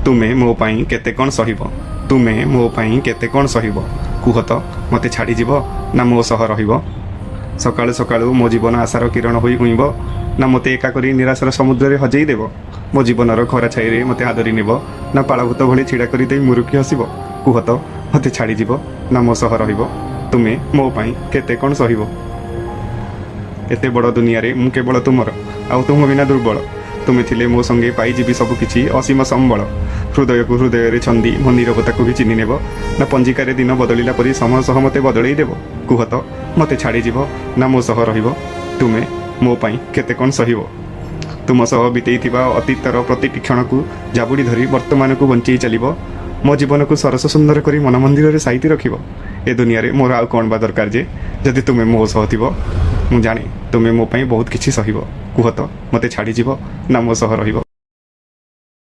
ତୁମେ ମୋ ପାଇଁ କେତେ କ'ଣ ସହିବ, ତୁମେ ମୋ ପାଇଁ କେତେ କ'ଣ ସହିବ, କୁହ ତ ମୋତେ ଛାଡ଼ିଯିବ ନା ମୋ ସହ ରହିବ? ସକାଳୁ ସକାଳୁ ମୋ ଜୀବନ ଆଶାର କିରଣ ହୋଇ ଉଇଁବ ନା ମୋତେ ଏକା କରି ନିରାଶାର ସମୁଦ୍ରରେ ହଜେଇ ଦେବ? ମୋ ଜୀବନର ଖରା ଛାଇରେ ମୋତେ ଆଦରି ନେବ ନା ପାଳଭୂତ ଭଳି ଛିଡ଼ା କରିଦେଇ ମୁରୁକି ହସିବ? କୁହ ତ ମୋତେ ଛାଡ଼ିଯିବ ନା ମୋ ସହ ରହିବ? ତୁମେ ମୋ ପାଇଁ କେତେ କ'ଣ ସହିବ? ଏତେ ବଡ଼ ଦୁନିଆରେ ମୁଁ କେବଳ ତୁମର, ଆଉ ତୁମ ବିନା ଦୁର୍ବଳ। ତୁମେ ଥିଲେ ମୋ ସଙ୍ଗେ ପାଇଯିବି ସବୁ କିଛି, ଅସୀମ ସମ୍ବଳ। ହୃଦୟକୁ ହୃଦୟରେ ଛନ୍ଦି ମୋ ନିରବତାକୁ ବି ଚିହ୍ନି ନେବ ନା ପଞ୍ଜିକାରେ ଦିନ ବଦଳିଲା ପରି ସମୟ ସହ ମୋତେ ବଦଳେଇ ଦେବ? କୁହ ତ ମୋତେ ଛାଡ଼ିଯିବ ନା ମୋ ସହ ରହିବ? ତୁମେ ମୋ ପାଇଁ କେତେ କ'ଣ ସହିବ? ତୁମ ସହ ବିତେଇଥିବା ଅତୀତର ପ୍ରତିଟି କ୍ଷଣକୁ ଜାବୁଡ଼ି ଧରି ବର୍ତ୍ତମାନକୁ ବଞ୍ଚେଇ ଚାଲିବ। ମୋ ଜୀବନକୁ ସରସ ସୁନ୍ଦର କରି ମନ ମନ୍ଦିରରେ ସାଇତି ରଖିବ। ଏ ଦୁନିଆରେ ମୋର ଆଉ କ'ଣ ବା ଦରକାର ଯେ, ଯଦି ତୁମେ ମୋ ସହ ଥିବ। ମୁଁ ଜାଣେ ତୁମେ ମୋ ପାଇଁ ବହୁତ କିଛି ସହିବ। କୁହ ତ ମୋତେ ଛାଡ଼ିଯିବ ନା ମୋ ସହ ରହିବ?